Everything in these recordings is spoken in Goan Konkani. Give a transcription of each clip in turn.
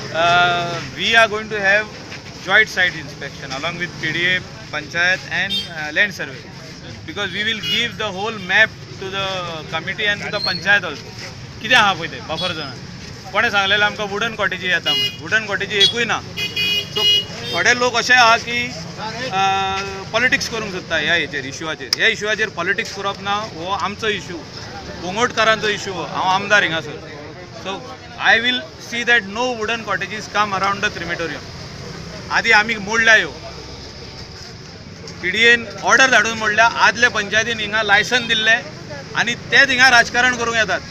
We are going to have joint site inspection along with PDA, panchayat and land survey, because we will give the whole map to the committee and to the panchayat also. कितें आहा पळय तें बफर झोनान कोणें सांगलेलें आमकां वुडन कॉटेजी येता म्हणून, वुडन कॉटेजी एकूय ना. सो थोडे लोक अशे आहा की पॉलिटिक्स करूंक सोदता ह्या हेचेर इशुआचेर. ह्या इशुआचेर पॉलिटिक्स करप ना, हो आमचो इशू, गोंगोटकारांचो इशू. हांव आमदार हिंगासर, so I will see that no wooden cottages come around the crematorium. आदी आमी मोडल्या ह्यो, पीडीएन ऑर्डर धाडून मोडल्या. आदले पंचायतीन हिंगा लायसन दिल्लें आनी तेच हिंगा राजकारण करूंक येतात.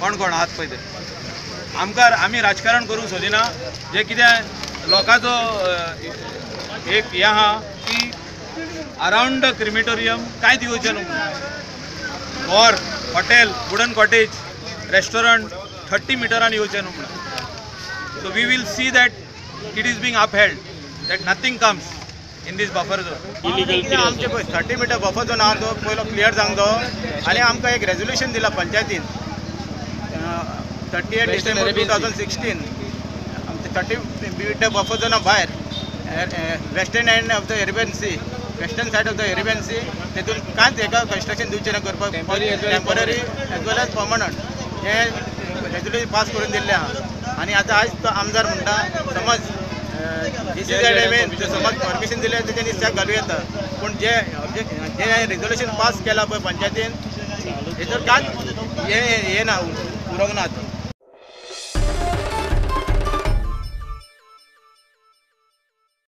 कोण कोण आहात पळय ते आमकां, आमी राजकारण करूंक सोदिना. जे कितें लोकांचो एक हें आहा की अरावंड the crematorium कांयच येवचें न्हू. घर, हॉटेल, वुडन कॉटेज, रेस्टॉरंट 30 मिटरान येवचें न्हू म्हणून. So we will see that it is being upheld, that nothing comes in this buffer zone. आमचे पळय 30 मिटर बफर झोन आहा तो पयलो क्लियर जावंक जायो. आनी आमकां एक रेजोल्युशन दिलां पंचायतीन 38 डिसेंबर 2016, आमचे 30 मिटर बफर झोना भायर western end of the Arabian Sea, western side of the Arabian Sea, तेतून कांयच हेका कन्स्ट्रक्शन दिवचें ना करपाक, temporary as well as permanent. हें रेजोल्युशन पास करून दिल्लें आहा. आनी आतां आयज तो आमदार म्हणटा समज DCZMA समज परमिशन दिलें तेच्यानी स्टेप घालूं येता, पूण जे जे रेजोल्युशन पास केलां पळय पंचायतीन हेचेर कांयच हें ना, उरोंक ना.